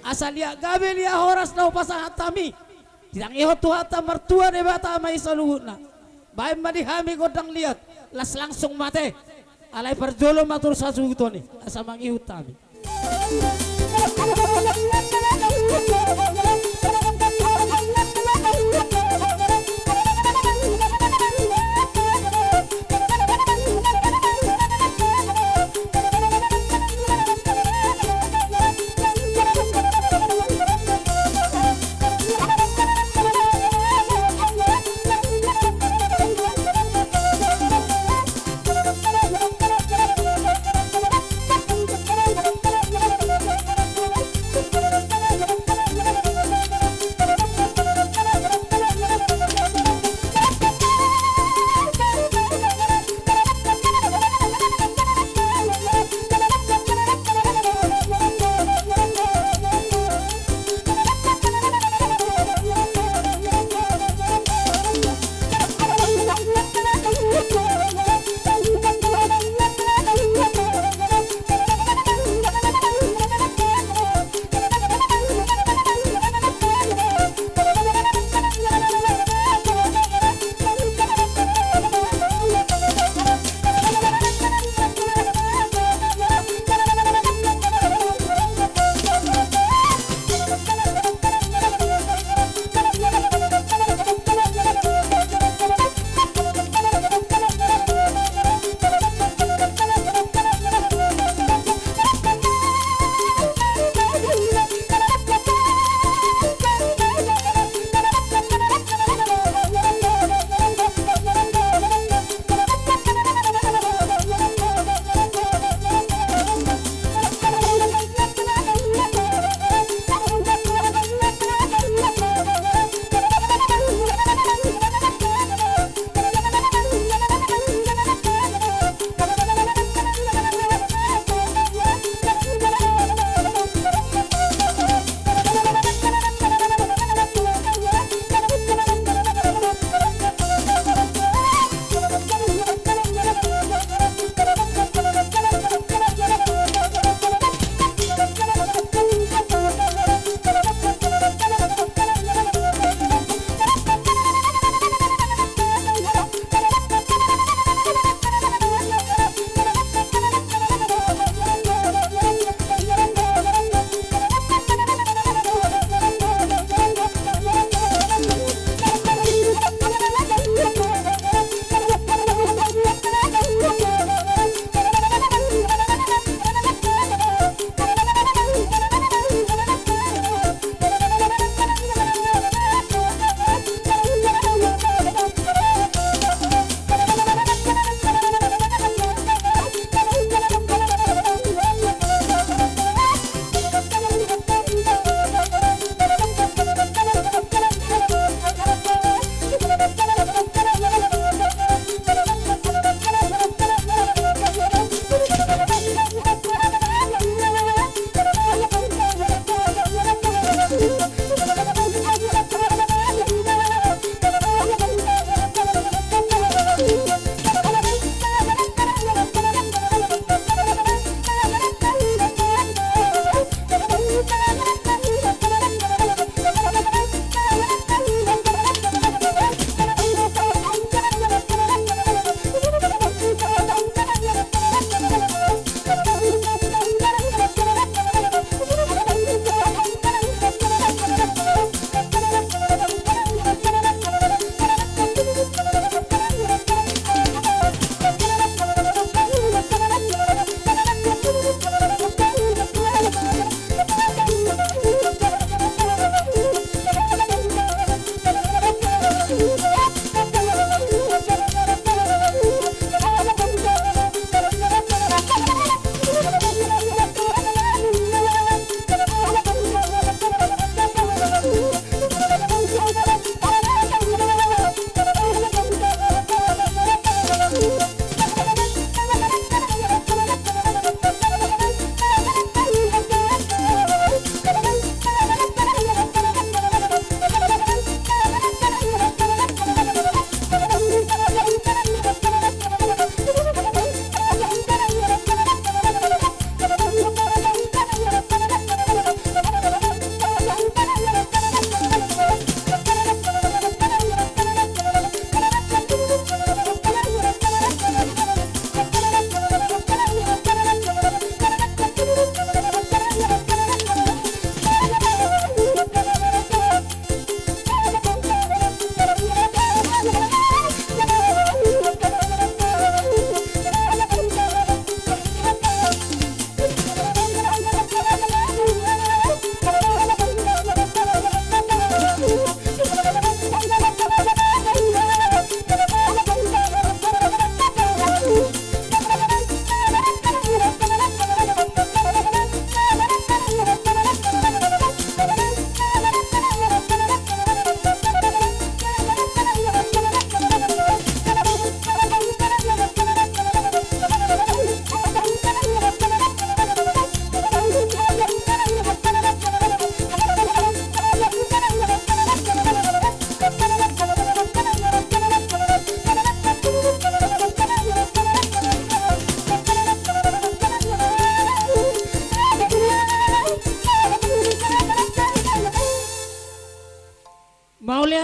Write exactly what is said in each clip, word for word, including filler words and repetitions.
Asa liat gabe liat horas na hupasahat hami, ditangihon Tuhanta martua Debata ma i saluhutna. Baen ma di hami gondang liat, las langsung mate. Alai parjolo ma torus hasuhuton i, asa mangihut hami.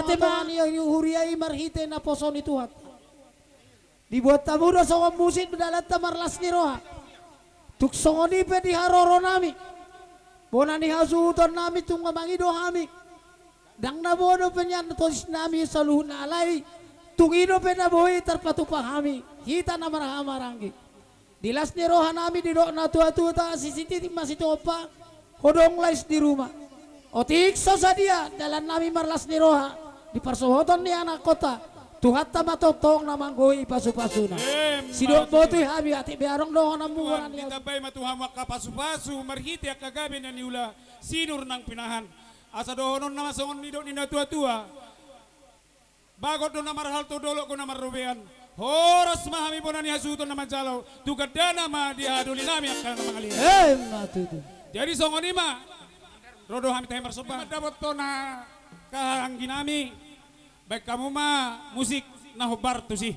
Tema ni huria i marhite naposo ni Tuhan. Dibuat hamu do songon musik dalanta marlas ni roha. Tung songon i pe di haroronami, bona ni hasuhutonnami, tung mangido hami. Ndang na boi dope nian tosisnami saluhutna, alai tung i dope na boi tarpatupa hami, hita na marhahamaranggi. Di las ni rohanami didok natuatuanta, sisititik ma sitompa, ho do lais di ruma. Otik so sadia dalannami marlas ni roha di parsohoton ni anakkonta, Tuhanta ma tongtong na manggohi pasupasuna. Emma tutu. Sidok botima hami, atik be adong dohononmu. Tuhan, ditambai ma tu hamu angka pasupasu marhite angka gabe na niula, sinur nang pinahan. Asa dohononna ma songon nidok ni natuatua: Bagot do na marhalto, dolok do na marrobean. Horas ma hami bona ni hasuhuton na manjalo, tu gandana ma dihadolinami angka na mangalean. Emma tutu. Jadi songon i ma. Ro do hami tahe marsomba. Mandapothon angka angginami. Baen hamu ma musik na hombar tusi.